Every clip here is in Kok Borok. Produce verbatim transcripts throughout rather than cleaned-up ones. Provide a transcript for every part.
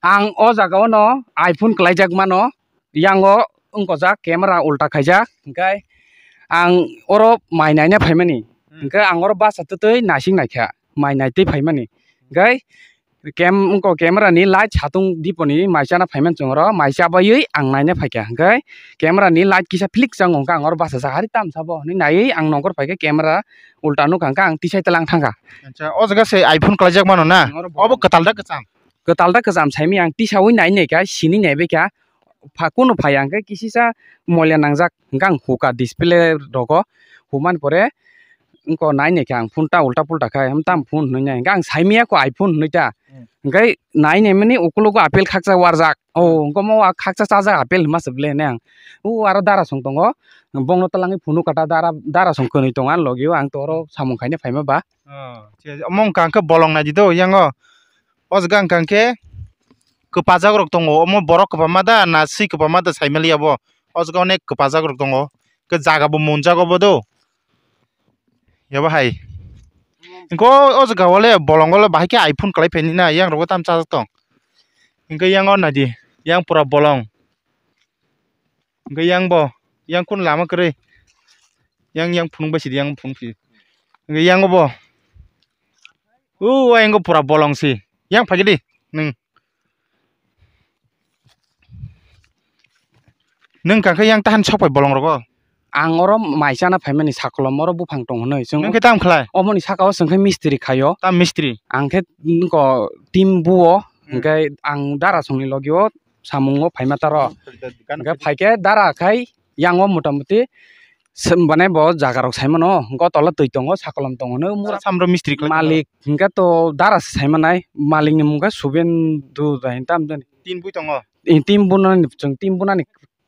Ang o jaga o no iPhone kwlaijak mano, yango wngkojak camera ulta khaijak, hwnkhe ang oro mai naina phaimani, Hmm. hwnkhe ang oro basa twtwi naising naikha, mai naitwi phaimani, hwnkhe cam-, wngkok camera ni light satung diponi mai chana phaimani chwng oro, mai chabaiwi ang naina phaikha, hwnkhe camera ni light kisa phlik chang wngkha, ang oro basa sa hari tamsa bo hinwi naiwi ang nongkhor phaikha, camera ulta nukha, hwnkhe ang tisai tlang thangkha. Acha, o jaga se iPhone kwlaijak mano na? Ang oro bo- Obo kwtal da kwcham? Kwtal da kwcham saimaya ang tisaui nai naikha, sini naibaikha, pha kunu phai ang khe kisisa moila nangjak, hwnkhe ang hukha display rogo, humani pore wngkha nai naikha ang phone ta ulta pulta khai, "Ham tam phone?" hwnwi nai, hwnkhe ang saimaya kho iPhone hwnwi ta, Hmm. hwnkhe nai naimani ukulogo apple khaksa warjak, o Hmm. hwnkhe omo khaksa chajak apple hwnma se ble nai ang, o aro darasong tongo, bongno twlangwi phunukha ta dara, darasong kwnwi tongo ani logio, ang to oro samung khaina phaima ba. Oh, thik ache. Omo wngkha hwnkhe bolong naidi do, yango. O jaga wngkha hwnkhe kwpajak rok tongo. Omo borok kwbangma da na swi kwbangma da saimaliya bo. O jaga onek kwpajak rok tongo. Khe jaga bo monjak obo do. Yabo hai. Hwnkhe o jaga o le bolong o le bahai khe iPhone kwlai phaini na, yang rogo tamo chajak tong. Hwnkhe yang o naidi, yang pura bolong. Hwnkhe yang bo, yang kunu lama kwrwi. Yang, yang phunuk bai sidi, yang phunuk sidi. Hwnkhe yang bo. O, yang pura bolong si. Yang phaikhe di, nwng. Nwng kha khe yang tahan sok phai bolong rogo. Ang oro mai chana phaimani sakolom oro buphang tong hwnwi. Chwng nwng khe tamo khlai? Omoni saka o chwng khe mistri khaio. Tam mistri? Ang khe nokho team buo, Hmm. hwnkhe ang dara songni logio. Samungo phaima taro. Hwnkhe phaikhe dara khai yango motamuti se-, mane bo jaga rok saimano, hwnkhe o tola twi tongo, sakolom tongo hwnwi mura. Samro mistri khlai malik hwnkhe to dara se saimanai, malikni mung khe Subendu da hinwi tamo jani. Tin bui tongo? Eh, tin bunani, chwng tin bunani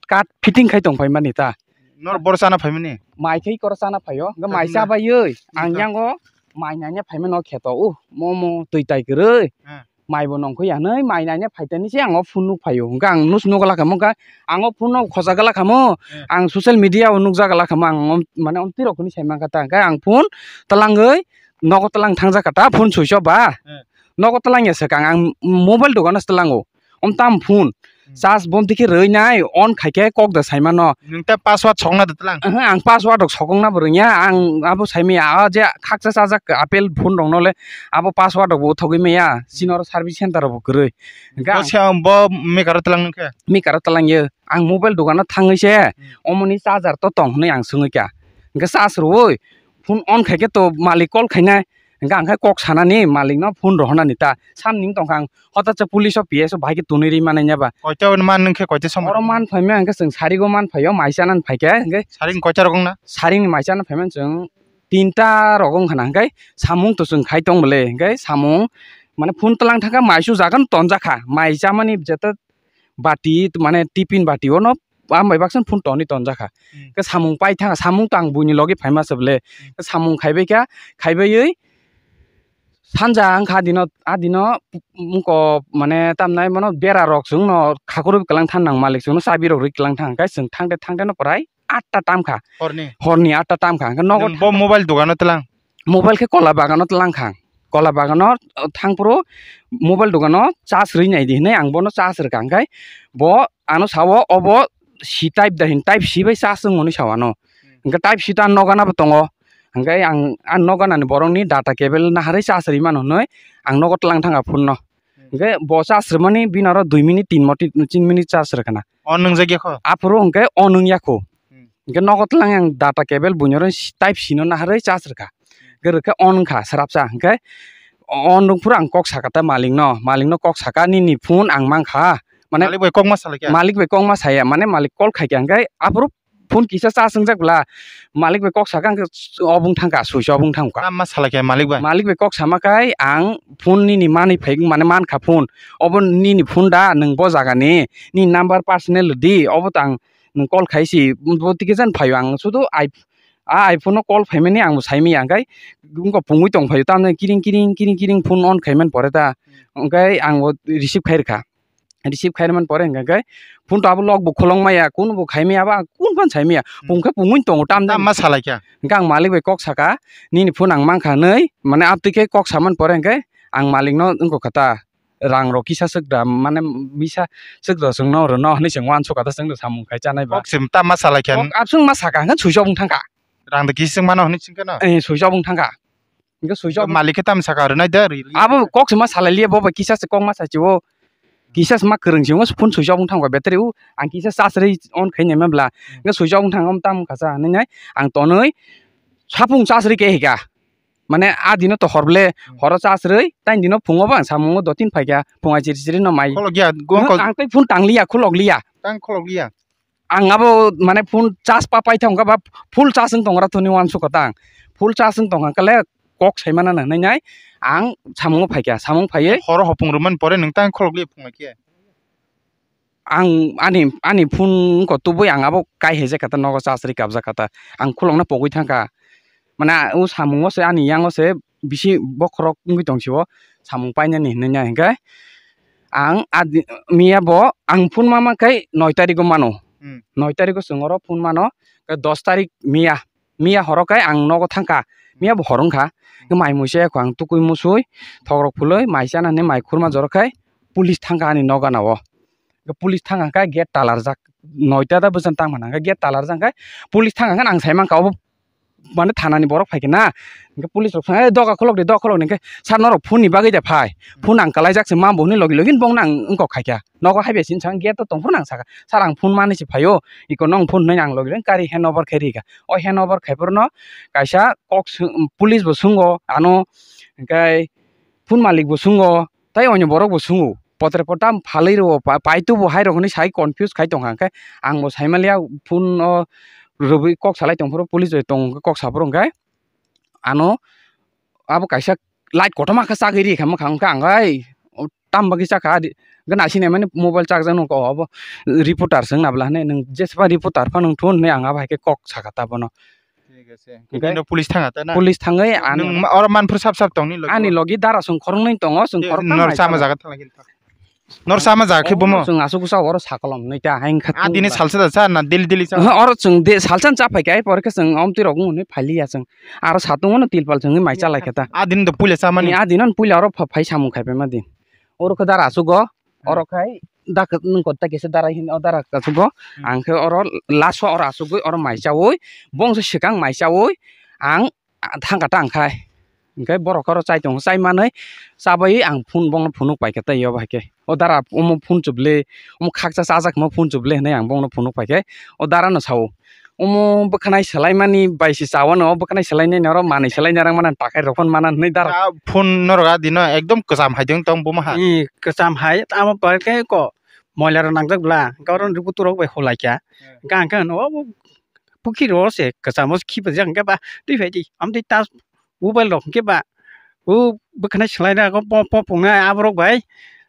kat fitting khai tong phaimani ta. Nor boro chana phaimani? Mai khai koro chana phaio, hwnkhe mai chabaiwi ang yango mai naina phaimano kheto, uh, momo twi tai kwrwi. Hmm. Mai bo nongkho ya hwnwi mai naina phaitani se ang o phone nuk phaio. Hwnkhe ang nus-, nukgwlakha mo, hwnkhe ang o phone no khojakgwlakha mo. Hmm. Ang social media o nukjakgwlakha mo, ang o, mane omtwi rok hwnwi sai mankha ta. Hwnkhe ang phone twlangwi nogo twlang thangjakha ta, phone switch off ba. Hmm. Nogo twlang ya swkang ang mobile dogano se twlango. Om tam phone. Hmm. Charge bomti khe rwi nai, on khai khe kok da sai mano. Nwng ta password sokna da twlang? Aha, ang password rok sokna bo rwngya, ang abo sai maya, a je khaksa chajak apple phone rok no le, abo password rok bo uthogwi maya, chini oro service center rok bo kwrwi. Hwnkhe bo ang se, bo maker o twlang nang khe? Maker o twlang yo. Ang mobile dogano thangwi se, Hmm. omoni charger to tong hwnwi ang swngwi kha. Hwnkhe charge rwui phone on khai khe to malik call khainai. Hwnkhe ang khe kok sanani malik no phone rohornani ta. Samning tongkha ang, hotacha police o P S o bahai khe tonwi ri manai ya ba. Koita man nung khe koita somoi? Oro man phaimya hwnkhe chwng sarigo man phaio, mai chanani phaikhe hwnkhe. Saring koita rok wngna? Saringni mai chana phaimani chwng tinta rok wngkha na, hwnkhe samung to chwng khai tong bwle, hwnkhe samung mane phone twlang thangkha, mai su jaga no tonjakha, mai chamani jeta bati mane tiffin bati ono, ah, mai baksa phone toni tonjakha. Hmm. Ke samung pai thang, samung tang buini logi phaima se bwle. Hmm. Ke samung khaibai kha, khaibai wi sanja wngkha adino, adino wngko mane tamnai mano bera rok chwngno khakurwi kwlang thang nang malik chwngno chabi rok rwi kwlang thang, kai chwng thangte thangte no prai atta tamkha. Horni? Horni atta tamkha. Hwnkhe nogo nwng bo mobile dogano twlang? Mobile khe kola bagano twlang kha. Kola bagano, uh, thangphuru mobile dogano charge rwi nai di hinwi ang bono charge rwkha. Hwnkhe bo ano sao obo C type da hin, type C bai charge wng hwnwi sao ano. Hmm. Hwnkhe type C ta nogana bo tongo. Hwnkhe ang, ang noganani borokni data cable naharwi charge rwi mano hwnwi ang nogo twlang thangkha phone no. Hmm. Hwnkhe bo charge rwmani bini oro dui minute, tin moti-, tin minute charge rwkha na. On nwngjak ya kho? Aphuru hwnkhe on wng ya kho. Hmm. Hwnkhe nogo twlang yang data cable buino oro type C no naharwi charge rwkha. Hwnkhe rwkhe on wngkha srapsa. Hwnkhe on wngphuru ang kok sakha ta malik no, malik no kok sakha, "Nini phone ang mankha." Mane malik bai kok ma salai kha? Malik bai kok ma saya, mane malik call khai kha. Hwnkhe aphuru phone kisa charge wngjak bwla, malik bai kok sakha, hwnkhe obo wng thangkha, switch off wng thangkha. Tamo ma salai kha malik bai? Malik bai kok sama khai ang phone nini manwi phai, mane mankha phone. Obo nini phone da, nwng bo jagani, nini number personal di, obo to ang nwng call khai si, bo tike jan phaio ang sudu ai, a iPhone no call phaimani ang bo saimaya, hwnkhe wngkha pungwi tong phaio, tamni kiring kiring kiring kiring phone on khaimani pore ta, hwnkhe ang bo receive khai rwkha. Receive khaimani pore hwnkhe phone to abo lock bo kholong maya, kunu bo khaimaya, abo ang kunu phano saimaya, Hmm. pung khe pungwi tongo, tamni. Tamo ma salai kha? Hwnkhe ang malik bai kok saka, "Nini phone ang mankha," hwnwi, mane abtwi khe kok samani pore hwnkhe ang malik no wngkha ta. rang rok kisa swk da, mane misa swk da chwng no rw no hinwi chwng uansuk kha ta chwng samung khai chanai ba. Kok sim ta ma salai kha. Kok abswng ma saka hwnkhe swijak wng thang kha. Rang da kisa chwng mano hinwi chwng khe no. Eh, swijak wng thang kha. Hwnkhe swijak. Malik khe tam saka rwnai da, rw-, rw-. Abo kok se ma salai liya, bo bai kisa se kok ma sa chi o. Kisa se ma kwrwng si o, phone swijak wng thang kha battery o. Ang kisa charge rwi on khai nai ma bla. Hwnkhe swijak wng thang, om tam kha sa hinwi nai. Ang tonwi sapung charge rwi khe hika. Mane a dino to hor ble, horo charge rwi, tain dino phungo ba ang samungo do tin phai kha. Phung ai chiri chiri no mai. Khulok ya, gong kol. Ang tei phone tang liya, khulok liya. Tang khulok liya. Ang abo mane phone charge pa pai thang kha ba, full charge wng tong ra thoni uansuk kha ta ang. Full charge wng tong kha le kok sai mana nang nai nai ang samungo phai kha, samung phai ye. Horo hopung rwmani pore nwng tang khulok liya phung ai khe. Ang ani, ani phone ko tubui ang abo kai hai jak kha ta, nogo charge rwi kabjak kha ta. Ang khulokno pogwi thang kha. Mane o samungo se ani yango se bisi bokhorok wngwi tong sio, samung painani hinwi nai hwnkhe ang adi, miya bo ang phone ma ma khe noi tarigo mano. Hmm. Noi tarigo chwng oro phone mano, khe dos tarik miya, miya horo khe ang nogo thang kha, miya bo hor wng kha. Khe mai mui se ang tukui musui, thok rok phulwi mai chana hinwi mai khurma joro khe police thang kha ani nok gana o. Police thang kha gate talarjak, noita da bwsano tang mano, hwnkhe gate talarjak khe police thang kha, ang sai mankha obo mane thanani borok phai khe na, hwnkhe police rok thang, "Eh, doga khulok di, doga khulok di," hwnkhe, "Sir, norok phone ni bagwi de phai? Phone ang kalaijak se mambo," hwnwi logi logi bongno ang wngkok khai kha. Nogo hai bai sini sang gate o tong phuru nang sakha, "Sir, ang phone mani se phaio, iko nong phone," hwnwi ang logi logi gari hand over khai rikha. O hand over khai phuru no kaisa kok sw-, police bo sungo ano, hwnkhe phone malik bo sungo, tei onyo borok bo sungo, potre potam phalwi rwo, pa-, paitubo hai rok hinwi sai confuse khai tongkha, hwnkhe ang bo sai manliya phone o rwbwi kok salai tongphuru, police bai tong kok saphuru, hwnkhe ano abo kaisa light kotorma khe chagwi ri kha mwkhang, hwnkhe ang hai tam bagwi chakha, hwnkhe naising naimani mobile charger nokho obo reporter se wngna bwla hinwi, nwng jesba reporter phano wngthun hinwi ang abo hai khe kok sakha ta bono. Thik ase. Hwnkhe bini police thanga ta na? Police thangwi ani nwng ma-, oro manphru sap sap tongni logi. Ani logi dara chwng khoroknwi tongo, chwng khoroknwi nor sama jaga thangla khe. Nor sama jaga khe bomo. Chwng asuk sa oro sakolom nwi ta haing kha. A dini salsa da cha na daily daily cha? Oho, oro chwng de salsa cha phai khe, ai pore khe chwng omtwi rok wngwi phailiya chwng. Aro satung no tilpal chwngwi mai cha lai kha ta. A dini do puila cha mani. A dino puila oro pha-, phai samung khai phaima di. Oro khe dara asugo. Oro khai da nwng kota kisa dara hin o dara kachugo. Hmm. Ang khe oro last o oro asugwi oro mai chawi, bongso swkang mai chawi ang thangkha ta ang khai. Hwnkhe borok oro chai tongo, chai manwi chabai ang phone bongno phunuk paikha tei yobo hai khe. O dara omo phone chuble, omo khaksa chajak ma phone chuble hinwi ang bongno phunuk paikhe o dara no sao. Omo bwkhanai swlaimani bai se chawano, bwkhanai swlainai oro manwi swlaina rang mana takhai rok phano mana hinwi dara. A phone norok a dino ekdom kwcham hai ding tong buma ha. Ee, kwcham hai tamo pore khe ko moila rok nangjak bla, hwnkhe oro rwphutu rok bai hulai kha. Hmm. Hwnkhe ang khe hwno, "O bo pukhi ro se kwchamo khipa jak hwnkhe ba twi phai di, amtwi ta mobile rok hwnkhe ba o bwkhanai swlaina po po pungnai aborok bai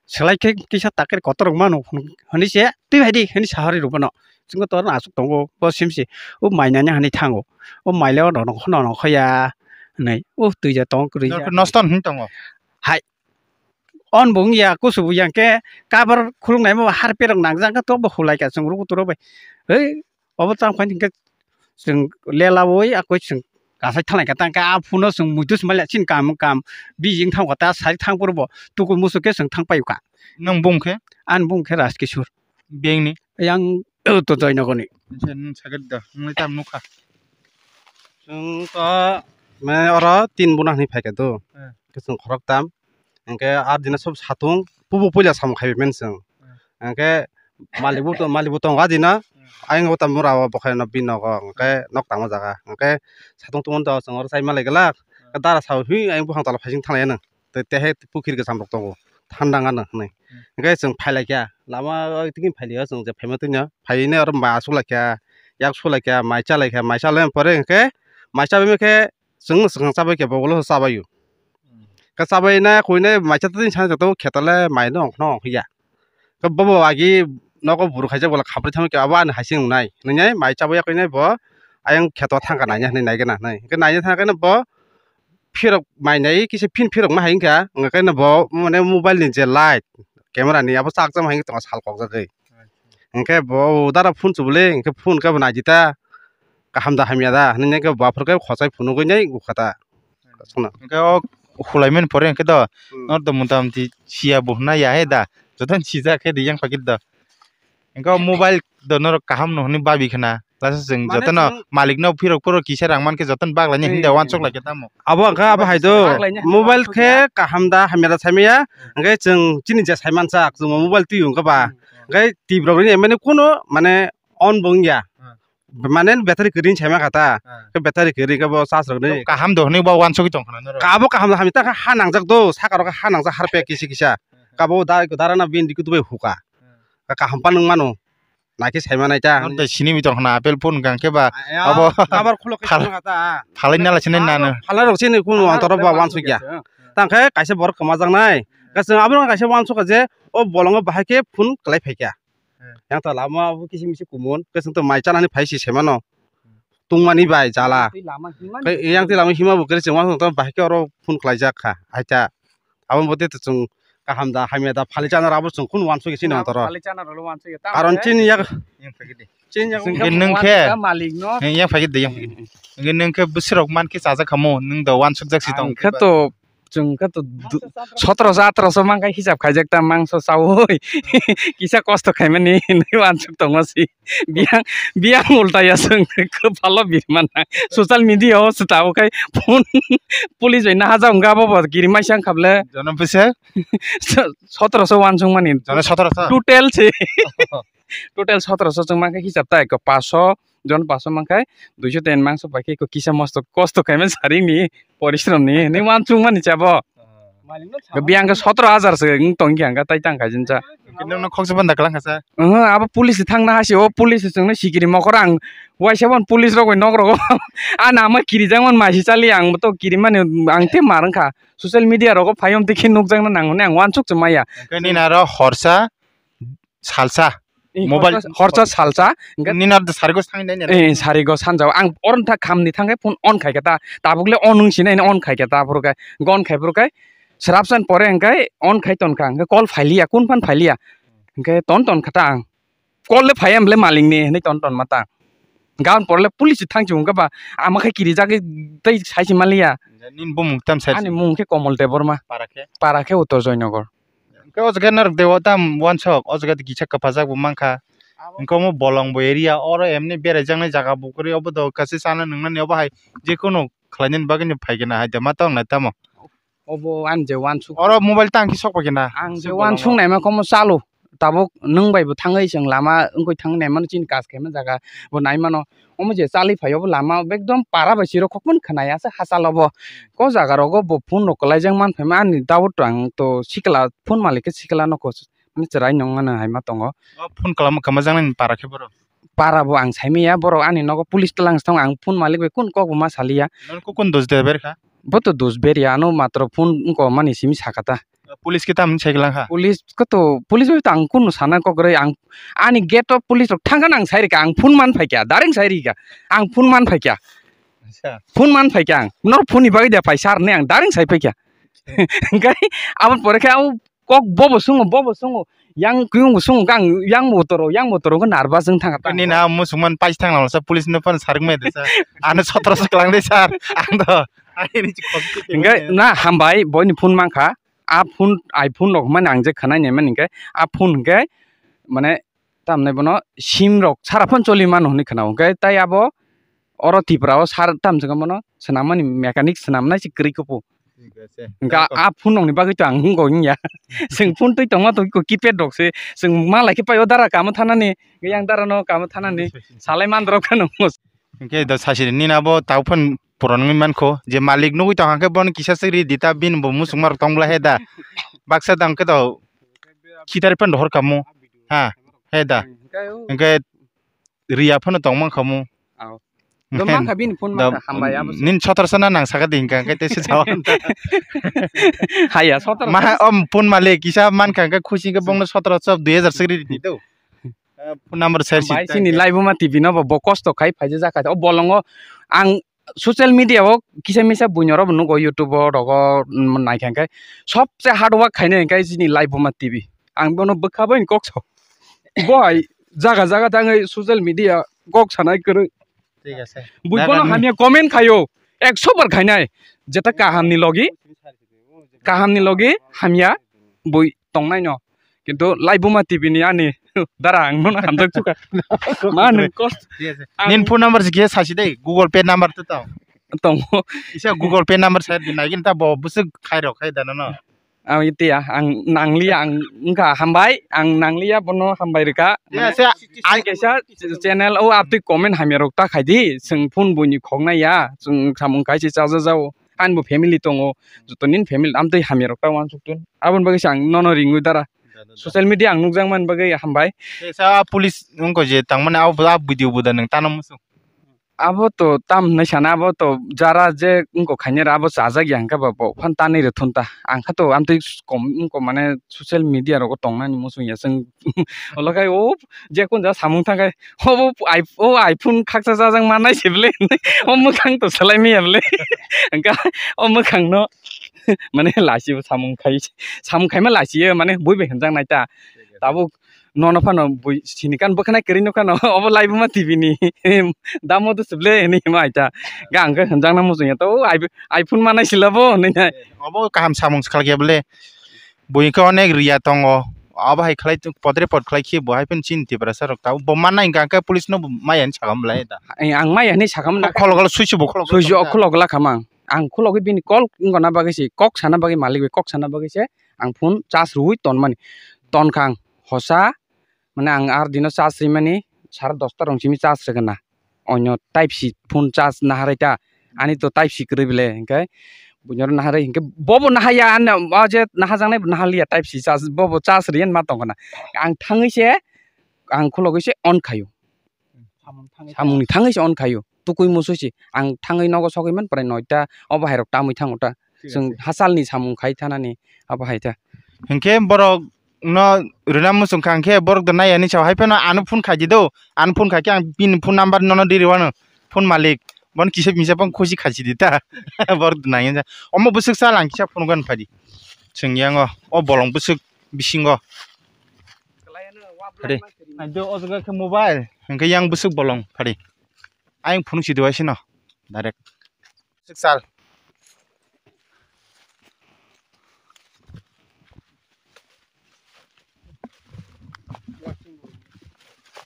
swlai khe kisa takir kotor rok mano," hwnwi se twi phai di hwnwi sahari rw bono. Chwngno tor aswk tongo, bo sim se o mai nani hinwi thango, o mai le o nono khoya hinwi o twi ja tong kwrwi ja. Nosto hinwi tongo. Hai. On bo wngya, kusu bo yang khe cover khuluk nai ma harpet rok nangjak khe to bo hulai kha chwng rwphutu rok bai. Hei, obo chang phai hwnkhe chwng lela oi akoi chwng kasai thalai kha tang khe a phone o chwng muitu swmai la chini kam kam busy wng thang kha ta sai thang phuru bo tukui muchuk khe chwng thang pai kha. Nwng bung khe? Ani bung khe Rajkishore. Beng ni? Yang to Joynagar ni. Acha, nwng sakhe da, nwng tam nukha. Chwng to mane oro tin buna hinwi phai kha do. Hmm. Khe chwng khorok tam. Hwnkhe a dina sob satung pubu puila samung khai mani chwng. Hmm. Hwnkhe malik bo to, malik bo tongo a dina. Hmm. Ayang bo tamo rao bo khai no bini nogo. Hwnkhe nok tangma jaga. Hwnkhe satung tungmani to chwng oro chai malai glak. Hmm. Dara sao hi ayang buphang tola phaising thanglai nang. Tei tehe pukhiri kwcham rok tongo, thanda wngya nang hinwi. Hmm. Hwnkhe chwng phai lai kha, lama o tini phai lai o chwng je phaima twi no, phai nai oro ma asuk lai kha, yak su lai kha, mai cha lai kha, mai cha lai pore hwnkhe, mai cha bai khe chwng swkang cha bai khe bo ulo cha bai o. Hmm. Khe cha bai nai koi nai mai cha twi sa joto kheto le mai no ongkhno ongkhiya. Khe bobo agi nogo buru khaijak bola khaprwi thangwi khe abo ani hai se wngnai hinwi mai cha bai yakwi nai bo ayang kheto thang kha naina hinwi nai gana hinwi. Hwnkhe naina thang khe no bo phirok mai nai kisa phin phirok ma hai wngkha, hwnkhe no bo mane mobile ni je light camera ni abo charge ma hai wngwi tongo sal kok jagwi. Hwnkhe bo dara phone chubule hwnkhe phone khe bo naidi ta kaham da hamya da hinwi hwnkhe bo aphuru khe khochai phunugwi nai gukha ta. Hwnkhe o khulaimani pore hwnkhe do, hmm, norok do mota moti siya bo hwnna ya he da, jotono sijak he da yang phakhe do. Hwnkhe o mobile do norok kaham no hwnwi babi khna, lasa chwng mane jotono chwng malik no phirok phirok kisa rang mankhe jotono baklaini hmm hinda wansuk lai khe tamo. Abo hwnkhe abo hai do, baklaini mobile khe kaham da hamya da saimaya, hwnkhe chwng chini je saimansa chwng mobile twi hwnkhe ba, hmm, hwnkhe twi rok ni mane kuno mane on bo wngya. Hmm. Mane battery kwrwi saima kha ta. Hmm. Khe battery kwrwi khe bo charge rok ni. Kaham do hwnwi bo wansugwi tong khna norok. Kabo kaham do hamya ta ha nangjak do, saka rok ha nangjak harpe kisa kisa. Hmm. Kabo da dara na bini kutu bai huka. Hmm. Ka kaham pa nung mano. Naikhe saima nai ta. Norok tei sini mi tong khna apple phone hwnkha khe ba. Abo kabar khulo khe phal-, saima kha ta. Phalai nala sini nano. Phalai rok sini kuno antoro ba wansugya. Hmm. Tangkhe kaisa borok kwmajak nai. Kaisa abo kaisa wansukha je o bolongo bahai khe phone kwlai phaikha. Hmm. Yang ta lama bo kisi misi kumun, khe chwng to mai chanani phai si semano. Hmm. Tungmani bai jala. Tei lama himani. Khe yang tei lama hima bo kre chwng ma to bahai khe oro phone khlaijak kha. Aita. Abo bo te chwng kaham da hamya da phali chana rabo chwng khun wansuk sini antoro. Phali chana rolo wansuk ya. Karon chini yak. Yang phagidi. Chini yak. Chwng khe nwng khe malik no. Yang phagidi yang phagidi. Nwng khe bwswrok man khe chajak khamo nwng do wansuk jak si tong. Khe to chwng khe to du-, sotoroso atroso mankhai hisab khaijak ta mangso chaui kisa kosto khaimani hinwi wansuk tongo si. Biyang, biyang ulta ya chwng kwphalo birmana. Social media o se tabuk khai phone police bai nahajak wngkha abo bo kirimaisa wngkha ble. Jono bwswk? Sotoroso wansukmani. Jono sotoroso? Total se. Total sotoroso chwng mankha hisab ta ekko paso. Jon paso mankhai, duiso ten mangso paikhe eko kisa mosto kosto khaimani saringni porishrom ni hinwi wansukmani chabo. Biyang khe sotoro hajar se wng tongkha hwnkha tai tang khaijinsa. Nokno khoksa banda kwlang kha sa. Oho, abo police thangna hasi, o police chwngno sikiri mokol ang waisa bon police rok bai nok rogo. Ani ama kirijakmani masi chali ang to kirimani ang te mar wngkha. Social media rogo phaiom te khe nukjakna nangmani ang wansuk se maya. Hwnkhe nini aro horsa salsa. Eh, mobile horsa, horsa salsa. Hwnkhe nini aro sarigo sangi nai nai. Eh, sarigo sanjao. Ang oron tha khamni thangkhe phone on khaikhe ta. Tabukle on wng sinai on khaikhe ta phuru khe. On khai phuru khe. Srapsan pore hwnkhe on khai tonkha. Hwnkhe call phailiya, kun phan phailiya. Hwnkhe ton ton kha ta ang. Call le phaiya hwnle malikni hinwi ton ton ma ta. Gan porle police thang chungo ba ama khe kirijagwi tei sai se maliya. Nini bumung tam sai. Ani mung khe Komol Debbarma. Para khe? Para khe Uttor Joynagar. Hwnkhe o jaga norok de o tam wansok o jaga de kisa kwpajak bo mankha. Hwnkhe omo bolong bo area oro emni beraijaknai jaga bo kwrwi obo do kaisa chana nwngnani obo hai jekunu khlainani bagwi no phaikhe na hai de ma tong nai tamo. Obo ani je wansuk. Oro mobile tang khe sok paikhe na. Ang je wansuk naima komo chalo. Tabuk nwng bai bo thangwi chwng lama wngwi thangwi naimano chini kas khaima jaga bo naimano. Omo je chali phaio bo lama ekdom para bai siro khokmani khwnai aswk hachal obo. Ko jaga rogo bo phone rok kwlaijak man phaima ani doubt ang to sikla phone malik khe sikla no ko mani chwrai nong mano hai ma tongo. O phone kwlama kwmajaknai para khe borok. Para bo ang saimaya borok ani nogo police tlang se tongo ang phone malik bai kun kok bo ma saliya. Nono kukun dos de berkha? Bo to dos berya ano matro phone wngko mani simi sakha ta. Police khe tamni sai kwlang kha? Police khe to police bai to ang kunu sana kok rwi ang ani gate o police rok thangkha ang sai rikha ang phone man phaikha direct sai rikha ang phone man phaikha. Acha. Phone man phaikha ang nor phone ni bagwi da phai sar ne ang direct sai phaikha. Hwnkhe aboni pore khe ang kok bobo sungo bobo sungo yang kuyung bo sungo kang yang bo toro yang bo toro khe nervous wng thang kha. Nini na musukman pais thang nang sa police no phone sarik mai de sa ano sotro sa klang de sir ang do. Hwnkhe na hambai boini phone mankha a phone iPhone rok mani ang je khwnai nai mani hwnkhe a phone hwnkhe mane tamni bono sim rok sara phone choli mano hinwi khwnao hwnkhe tai abo oro Tripura o sar tam jwk mano swnam mani mechanic swnam nai se kwrwi kupu. Hwnkhe a phone rokni bagwi to ang wngkha wngya. Chwng phone twi tongma to keypad rok se. Chwng ma lai khe paio dara kamo thanani. Yang dara no kamo thanani. Salai man rok kheno. Hwnkhe da sasiri nini abo tau phano puron wngwi mankho. Je malik nugwi tongkha khe bono kisa se ri di ta bini bo musukma rok tong bwla he da. Baksa dang khe do khitar phano rohor kamo. Ha he da. Hwnkhe riya phano tong mankha mu. Aw. Do mankha bini phone mankha hambai abo. Nini sotor sana nang saka de hingka hingke tei se jawa. Haya sotor. Ma om phone malik kisa mankha hingke khusi hingke bongno sotor so dui hajar sri di do. Phone number share si. Bai sini live ma T V no bo kosto khai phaija jaka o bolongo ang social media o kisa misa buino robo nugo YouTube o rogo naikha hingke sobse hard work khainai hingke sini live ma T V ang bono bwkha bai kok so. Bo hai jaga jaga thangwi social media kok sanai kwrwi. Thik ase. Buibono hamya comment khaio, ekso bar khainai, jeta kaham ni logi. kaham ni logi hamya bui tongnai no. Kintu Laibuma T V ni ani dara ang no hamjak chuka. Ma nwng kost. Yes, yes. Ang Nini phone number se khe sasi dei, Google Pay number to tong. Tongo. Isa Google Pay number sa di nai gin ta bo busuk khai rok khai da no. Ang itiya, ang nangliya, ang wngkha hambai, ang nangliya bono hambai rwkha. Ya, mane, se, ang kaisa channel o aptwi comment hamya rok ta khai di, chwng phone buini khoknai ya, chwng samung kaisa chaja jao, ani bo family tongo, joto nini family amtwi hamya rok ta uansuk tun. Aboni bagwi se ang nono ringwi dara. Social media ang nukjak mani bagwi hambai. Sa police wngkha je tangmani abo, abo video bo da nwng tano muchung. Abo to tam hinwi sana, abo to jara je wngkha khainai rw abo chajak ya hwnkhe ba bo phan tanwi rw thun ta. Ang kha to amtwi kom wngkha mane social media rogo tongnani muchung ya chwng. Olo khai o je kun ja samung thang khai obo ai-, o iPhone khaksa chajak mannai se bwle. O mwkhang to swlai maya bwle. Hwnkhe o mwkhang no mane lasi bo samung khai, samung khaima lasi mane bui bai hwnjak nai ta. Tabuk nono phano bui sini kan bwkhanai kwrwi nukha no obo Laibuma T V ni damo do sible hinwi hima aita. Ga ang khe hwnjakna muchung ya to, "O, iPhone manai sila bo," hinwi nai. Obo kaham samung se khlai khe bole. Bui khe onek riya tongo. Abo hai khlai podre pod khlai khe bo hai phano chini Tiprasa rok ta. Bo mannai hwnkha khe police no bo maya hinwi sakha bwlai da. Ang maya hinwi sakha man. Khulok khulok swichi bo khulok khulok. Swichi o khulok la khamang. Ang khulogwi bini call wngkha na bagwi se kok sana bagwi malik bai kok sana bagwi se ang phone charge rwui tonmani. Tonkha ang hosa, mane ang ar dino charge rimani sare dosta rong simi charge rwgwna. Onyo type C phone charge naharwi ta, ani to type C kwrwi bele, hinkhe buino naharwi hinkhe bobo nahaya, ani o je nahajaknai bo nahaliya type C charge, bobo charge riyan ma tongkha na. Ang thangwi se, ang khulogwi se on khaio. Samung thangwi samung ni thangwi se on khaio. Tukui musui se ang thangwi nogo sogwi man prai noita obo hai rok tamwi thango ta. Thik chwng ase. Hachal ni samung khai thanani abo hai ta. Hinkhe borok no rwna muchung kha hinkhe borok do nai ani sao hai phano ano phone khai di do. Ano phone khai khe ang bini phone number nono di rwano. Phone malik bono kisa misa phone khusi khai si di ta. Borok do nai omo bwswk sal ang kisa phone gan phai di. Chwng yango o bolong bwswk bisingo. Phari. Nai do o jaga khe mobile. Hinkhe yang bwswk bolong phari. Ayang phunuk si diwai sino. Direct. Bwswk sal.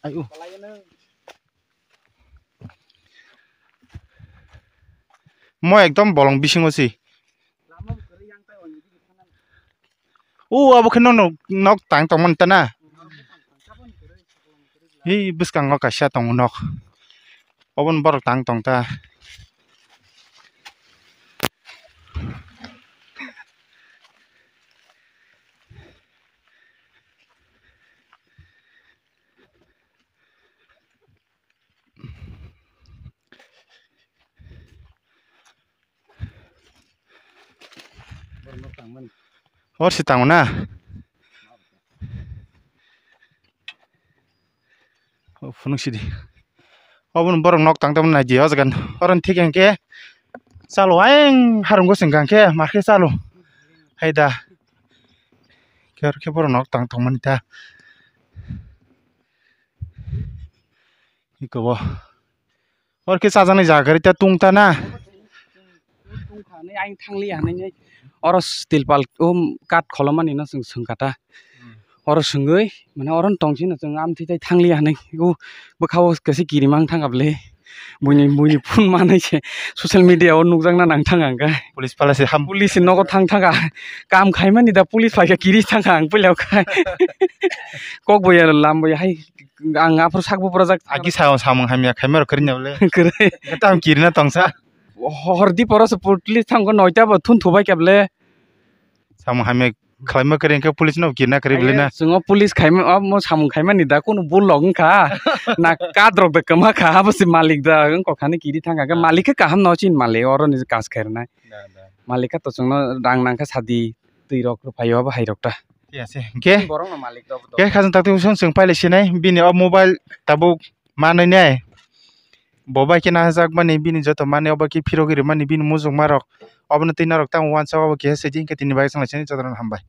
Ayo. Mo ekdom bolong bisingo si. O abo khe no nok tang tongmani ta na. Hi bwskango kaisa tongo nok. Oboni borok tang tong ta. Hor se tango na. O phunuk sidi. Obo borok nok tang tang nai di o jaga. Oro thik hwnkhe chalo ayang harung go sengkha hwnkhe ma khe chalo. Hai da. Khe oro khe borok nok tang tong mani ta. Iko bo. Oro khe chajaknai jaga kwrwi ta tung ta na. Tung kha hinwi ayang thang liya hinwi oro steel pal o kat kholomani no chwng swng kha ta. Oro swngwi mane oro tong sino chwng amtwi tai thang liya hinwi o bwkha o kaisa kiri mang thang kha bwle. Buini buini phone manwi se social media o nukjakna nang thang ang kha. Police pala se ham. Police nogo thang thang kha. Kam khaimani da police phaikha kiri thang kha ang puila kha. Kok bo ya lam bo ya hai. Ang aphuru sak buprajak. Aki sa samung hamya khaima rok kwrwini bole. Kwrwi. Tam kirina tongsa. Hordi poro se putli thangkho noita bo thun thubai kable. Samung hamya khlaima kwrwi hwnkhe police no kirina kwrwi bole na. Chwng o police khaima, o mo samung khaimani da kunu bul log wngkha. Na kadrok da kwma kha, abo se malik da wngkha khani kiri thangkha. Malik khe kaham no chin malik oro ni kas khairnai. Da, da. Malik kha to chwngno rang nangkha sadi twi rok rwphaio abo hai rok ta. Thik ase. Hwnkhe borok no malik do. Hwnkhe khajang takti usung chwng pailai sinai bini o mobile tabuk manwi nai. Bo bai khe nahajak mani bini joto mani obo khe phirogwi rwmani bini muchungma rok. Obono twi norok tamo uansa obo khe se jing khe tini bai chwng lai sini jotono hambai.